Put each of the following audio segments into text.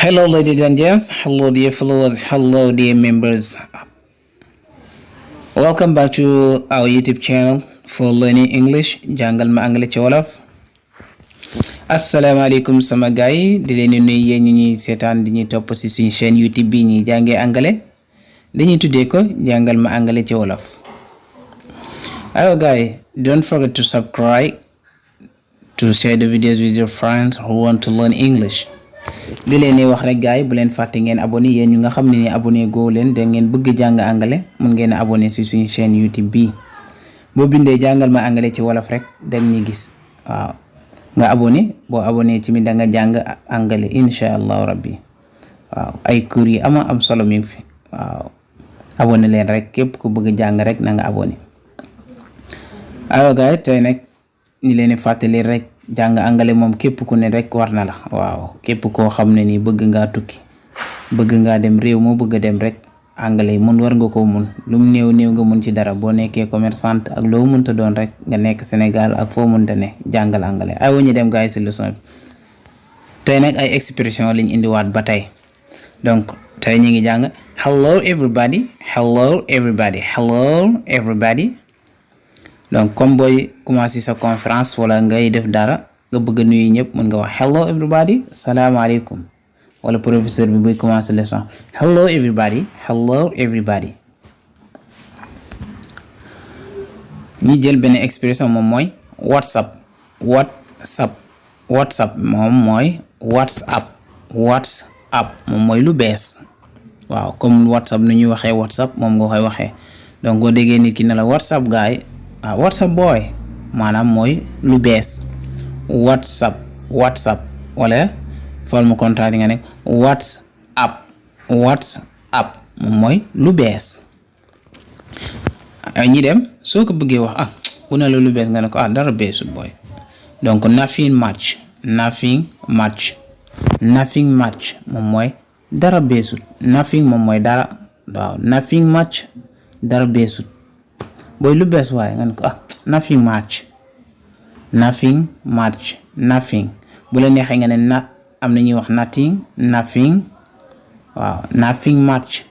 Hello, ladies and gents. Hello, dear followers. Hello, dear members. Welcome back to our YouTube channel for learning English. Jangal ma anglais ci wolof. Assalamualaikum sama gaay di leen nuyu yéen ñi ñuy seetaan di ñuy topp ci suñu chaîne YouTube bi ñi jàngee anglais dañuy tuddee ko jàngal ma anglais ci wolof. Hello guys, don't forget to subscribe, to share the videos with your friends who want to learn English. Di leen wax rek gaay bu leen fàtte ngeen abonné yéen ñu nga xam ne ni abonné go leen da ngeen bëgg jàng anglais mun ngeen abonné ci suñu chaîne YouTube bi boo bindee jàngal ma anglais ci wolof rek dag ñi gis waaw nga abonné boo abonné ci mi da nga jàng anglais inshallah rabbi waaw ay cours yi am solo mi fi waaw abonné leen rek képp ku bëgg jàng rek na nga abonné ayo gaay tey nag ni leen fàttali rek jàng anglais moom képp ku ne rek war na la waaw képp koo xam ne ni bëgg ngaa tukki bëgg ngaa dem réew moo bëgg dem rek anglais mun war nga ko mun lum néew nga mun ci dara boo nekkee commerçante ak loo munta doon rek nga nekk Sénégal ak foo munta ne jàngal anglais ay wañu dem gaay ci leçon bi tey nag ay expression lañ indiwaat ba tey donc tey ñu ngi jàng hello everybody. Donc comme boy commencer sa conférence wala ngay def dara nga bëgg nuyu ñëpp mën nga wax hello everybody, salam alaykum. Wala professeur bi buy commencer leçon hello everybody. ñi jël benn expression moom mooy whatsapp moom mooy whatsapp moom mooy lu bees waaw comme whatsapp nu ñuy waxee whatsapp moom nga koy waxee donc boo déggee nit ki ne la whatsapp guy whatsapp boy maanaam mooy lu bees whatsapp wala forme contraire nga nekk whatsapp moom mooy lu bees ñi dem soo ko bëggee wax bu ne la lu bees nga ne ko dara beesut boy donc nothing much moom mooy dara beesut nothing moom mooy dara waaw nothing much dara beesut boy lu bees waaye nga ne ko nothing much bu la neexee nga ne am na ñuy wax nothing waaw nothing much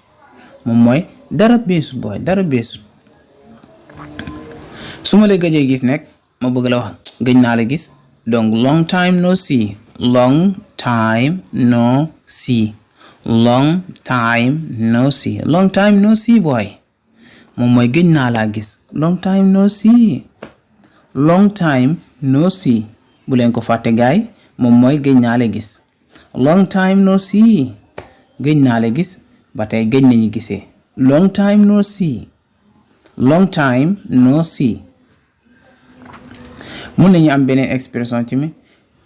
moom mooy dara beesut boy dara beesut su ma la gëjee gis nekk ma bëgg la wax gëj naa la gis donc long time no see boy moom mooy gëj naa laa gis long time no see bu leen ko fàtte gaay moom mooy gëj naa la gis long time no see gëj naa la gis ba tey gëj nañu gisee long time no see mun nañu am beneen expression ci mi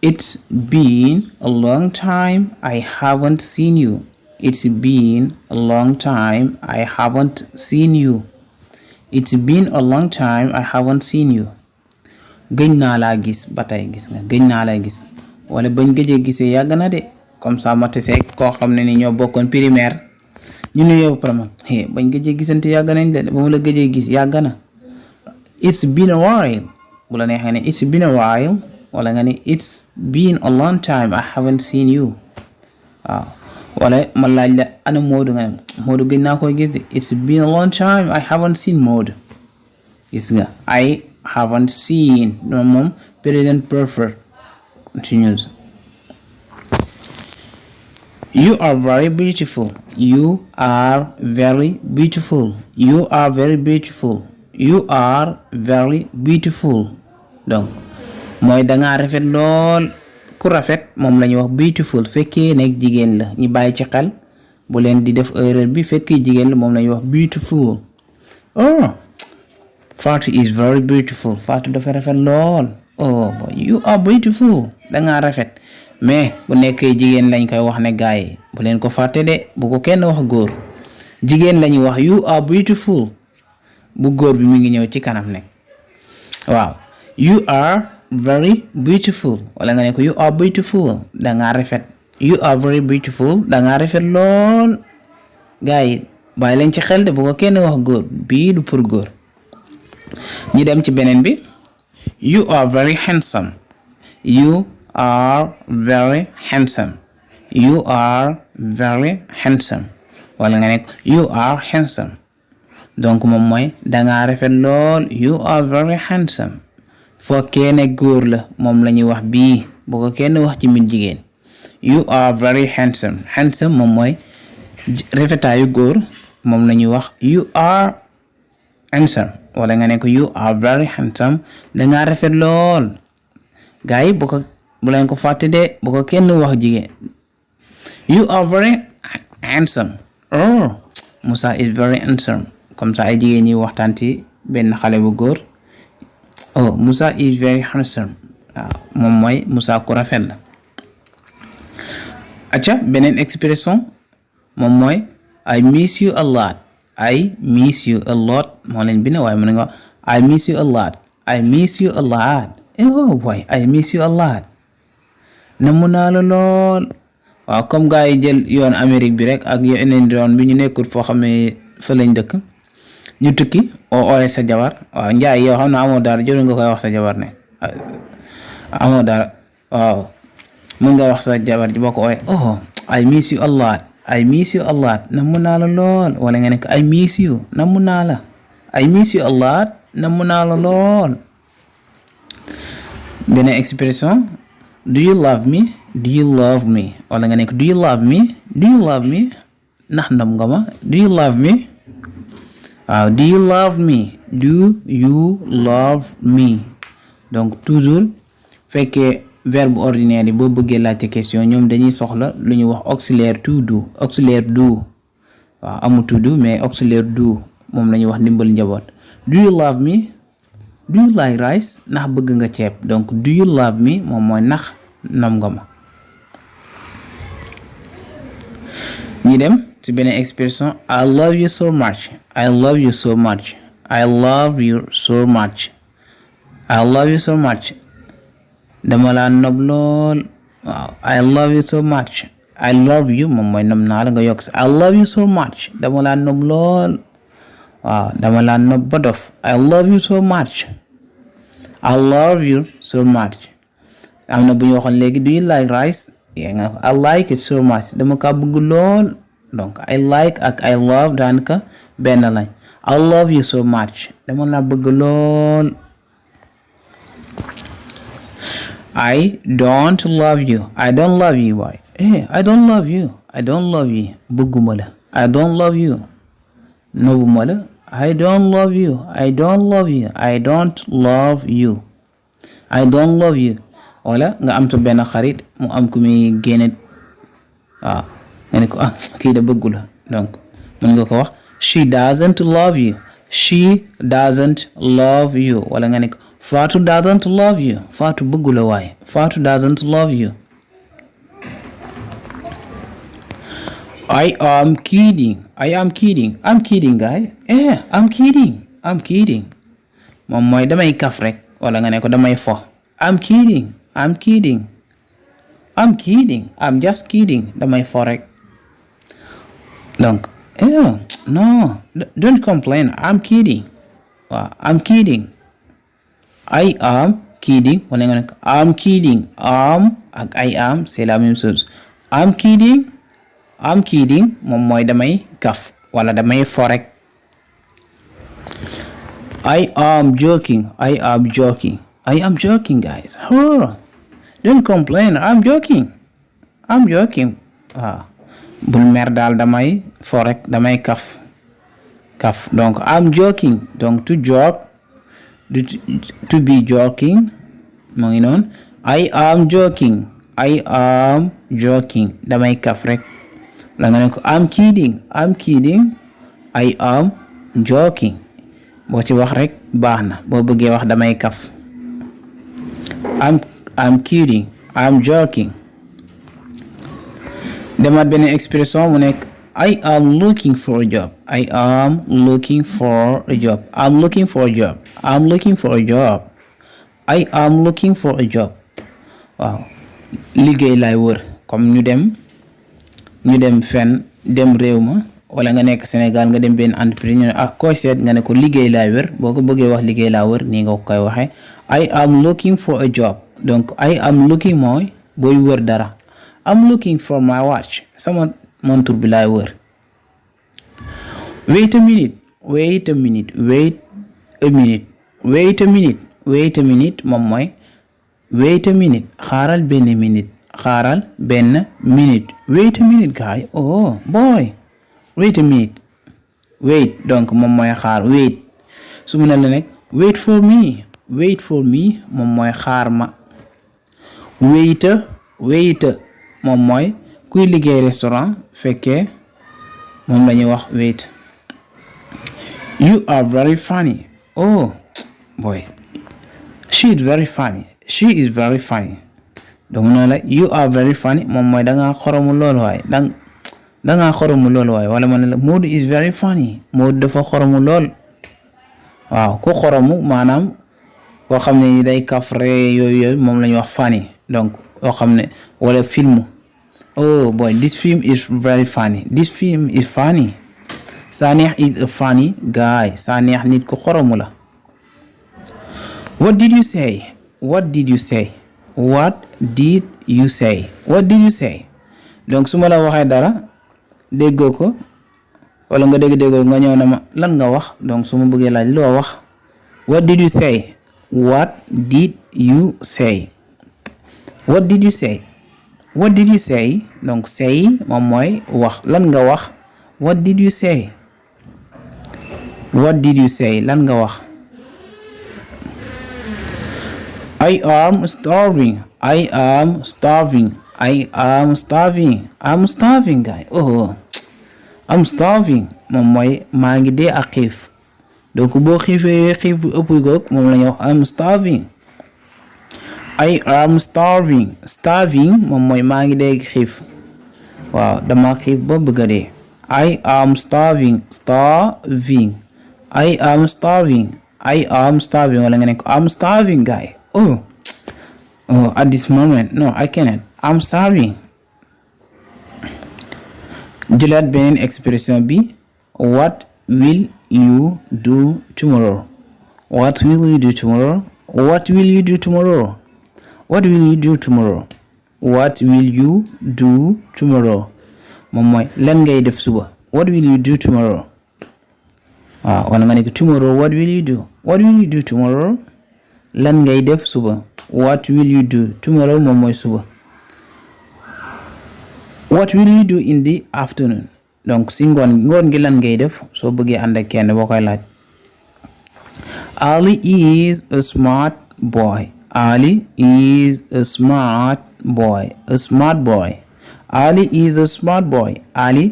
it's been a long time I haven't seen you It's been a long time I haven't seen you. Gëj naa laa gis ba tey gis nga gëj naa laa gis wala bañ gëjee gisee yàgg na de comme ça ma tese koo xam ne ni ñoo bokkoon primaire ñu ne yow vraiment bañ gëjee gisante yàgg nañ de ba mu la gëjee gis yàgg na. It's been a while bu la neexee ne it's been a while wala nga ne it's been a long time I haven't seen you waaw. wala ma laaj la ana Modou nga ne Modou gëj naa koy gis de it's been a long time I haven't seen Modou gis nga I haven't seen moom present perfect continuous. You are very beautiful donc mooy dangaa rafet lool ku rafet moom la ñuy wax beautiful fekkee nekk jigéen la ñu bàyyi ci xel bu leen di def erreur bi fekkee jigéen la moom la ñuy wax beautiful. Fatou is very beautiful Fatou dafa rafet lool boy you are beautiful dangaa rafet mais bu nekkee jigéen lañ koy wax ne gaay bu leen ko fàtte de bu ko kenn wax góor jigéen la ñuy wax you are beautiful bu góor bi mi ngi ñëw ci kanam nekk waaw you are very beautiful wala nga ne ko you are beautiful dangaa rafet you are very beautiful dangaa rafet lool gaay bàyyi leen ci xel de bu ko kenn wax góor bii du pour góor. ñi dem ci beneen bi you are very handsome you are very handsome wala nga ne ko you are handsome donc moom mooy danga rafet lool you are very handsome fekkee ne góor la moom la ñuy wax bii bu ko kenn wax ci min jigéen you are very handsome handsome moom mooy rafetaayu góor moom la ñuy wax you are handsome wala nga ne ko you are very handsome danga rafet lool gars yi bu leen ko fàtte de bu ko kenn wax jigéen you are very handsome oh Musa is very handsome comme ça ay jigéen ñi waxtaan ci benn xale bu góor oh Musa is very handsome waaw moom mooy Musa ku rafet la acca beneen expression moom mooy I miss you a lot I miss you a lot moo leen bi ne waaye mën nga I miss you a lot I miss you a lot oh boy I miss you a lot namu naa la lool waaw comme gars yi jël yoon Amérique bi rek ak yeneen yoon bi ñu nekkul foo xam ne fa lañ dëkk ñu tukki ooye sa jabar waaw njaay yow xam na amoo dara jël nga koy wax sa jabar ne amoo dara waaw mën nga wax sa jabar ji boo ko ooye oh I miss you a lot I miss you a lot namu naa la lool wala nga nekk I miss you namu naa la I miss you a lot namu naa la lool beneen expression do you love me do you love me wala nga nekk do you love me do you love me ndax ndam nga ma do you love me waaw do you love me do you love me donc toujours fekkee verbe ordinaire yi boo bëggee laajte question ñoom dañuy soxla lu ñuy wax auxiliaire to do auxiliaire do waaw amu to do mais auxiliaire do moom la ñuy wax ndimbal njaboot do you love me do you like rice ndax bëgg nga ceeb donc do you love me moom mooy ndax nam nga ma ñi dem ci beneen expression I love you so much I love you so much I love you so much I love you so much dama laa nob lool waaw I love you so much I love you moom mooy nob naa la nga yokk si I love you so much dama laa nob lool waaw dama laa nob ba dof I love you so much I love you so much am na bu ñu waxoon léegi do you like rice yaa nga I like it so much dama kaa bëgg lool donc I like ak I love daanaka benn lañ I love you so much dama laa bëgg lool I don't love you I don't love you waay I don't love you I don't love you bëgguma la I don't love you nobuma la I don't love you I don't love you I don't love you I don't love you wala nga am to benn xarit mu am ku muy génne waaw nga ne ko kii da bëggu la donc mën nga ko wax she doesn't love you she doesn't love you wala nga ne ko Fatou doesn't love you Fatou bëggu la waaye Fatou doesn't love you I am kidding I'm kidding guys I'm kidding moom mooy damay kaf rek wala nga ne ko damay fo I'm kidding I'm just kidding damay fo rek donc no don't complain I'm kidding waaw I'm kidding I am kidding wala nga ne ko I'm kidding ak I am c'est la même chose I'm kidding moom mooy damay kaf wala damay fo rek I am joking guys don't complain I'm joking waaw bul mer daal damay fo rek damay kaf donc I'm joking donc to joke to be joking moo ngi noonu I am joking damay kaf rek la nga ne ko I'm kidding I am joking boo ci wax rek baax na boo bëggee wax damay kaf I'm kidding I'm joking demaat benn expression mu nekk I am looking for a job I'm looking for a job waaw liggéey laay wër comme ñu dem fenn dem réew ma wala nga nekk Sénégal nga dem benn entreprise ñu ne koy seet nga ne ko liggéey laay wër boo ko bëggee wax liggéey laa wër nii nga ko koy waxee I am looking for a job donc I am looking mooy booy wër dara I'm looking for my watch. Sama montre bi laay wër. Wait a minute. Wait a minute. Wait a minute. Wait a minute. Wait a minute moom mooy wait a minute. Xaaral benn minute. Xaaral benn minute. Wait a minute guy. Oh boy. Wait a minute. Wait donc moom mooy xaar wait. Su mu ne la nekk wait for me. Wait for me moom mooy xaar ma. Waiter. Waiter moom mooy kuy liggéey restaurant fekkee moom la ñuy wax wait. You are very funny. Oh boy. She is very funny. She is very funny. donc noonu la you are very funny moom mooy dangaa xoromu lool waaye dangaa xoromu lool waaye wala ma ne la Modou is very funny. Modou dafa xoromu lool. waaw ku xoromu maanaam koo xam ne ni day kafre yooyu moom la ñuy wax funny donc koo xam ne wala film. Oh boy, this film is very funny. This film is funny. Saneex is a funny guy. Saneex nit ku xoromu la. What did you say? What did you say? What did you say? What did you say? donc su ma la waxee dara déggoo ko wala nga déggoo nga ñëw na ma lan nga wax donc su ma bëggee laaj loo wax. What did you say? What did you say? What did you say? What did you say? donc say moom mooy wax lan nga wax. What did you say? What did you say? lan nga wax. I am starving. I am starving. I am starving. I'm starving guy. Oh I'm starving moom mooy maa ngi dee ak xiif donc boo xiifee xiif bu ëpp goog moom la ñuy wax I'm starving. I am starving. Starving moom mooy maa ngi dee xiif waaw dama xiif ba bëgg a dee. I am starving. Starving. I am starving. I am starving wala nga ne ko I'm starving guy. Oh at this moment no I cannot. I'm starving. jëlaat beneen expression bi what will you do tomorrow? What will you do tomorrow? What will you do tomorrow? What will you do tomorrow? What will you do tomorrow? moom mooy lan ngay def suba. What will you do tomorrow? wala nga ne ko tomorrow what will you do? What will you do tomorrow? lan ngay def suba. What will you do tomorrow moom mooy suba. What will you do in the afternoon? donc si ngoon gi lan ngay def soo bëggee ànd ak kenn boo koy laaj. Ali is a smart boy. Ali is a smart boy. A smart boy. Ali is a smart boy. Ali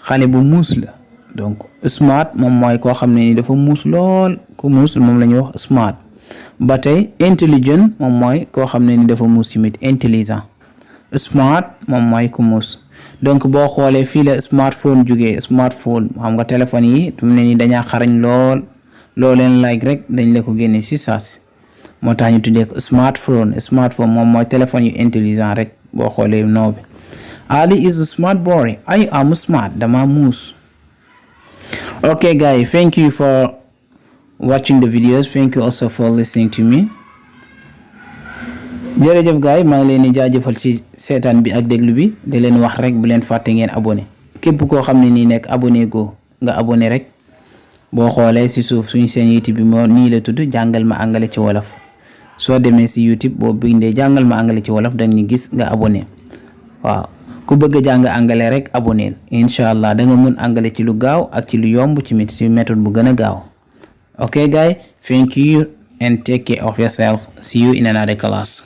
xale bu muus la donc smart moom mooy koo xam ne ni dafa muus lool ku muus moom la ñuy wax smart. ba tey intelligent moom mooy koo xam ne ni dafa muus tamit intelligent. Smart moom mooy ku muus donc boo xoolee fii la smartphone jógee. Smartphone xam nga téléphone yi tum ne ni dañaa xarañ lool loo leen like rek dañ la ko génne si saasi moo tax ñu tuddee ko smartphone. Smartphone moom mooy téléphone yu intelligent rek boo xoolee noo bi. Ali is a smart boy. I am smart. dama muus. Okay guys, thank you for watching the videos. Thank you also for listening to me. jërëjëf gars yi maa ngi leen di jaajëfal ci seetaan bi ak déglu bi di leen wax rek bu leen fàtte ngeen abonné képp koo xam ne nii nekk abonné go nga abonné rek boo xoolee si suuf suñu seen YouTube bi moo nii la tudd jàngal ma angale ci wolof. soo demee si YouTube boo bindee jàngal ma angale ci wolof danga ñu gis nga abonné. waaw ku bëgg a jàng angale rek abonné incha allah da nga mën angale ci lu gaaw ak ci lu yomb ci méthode bu gën a gaaw. Okay guys, thank you and take care of yourself. See you in another class.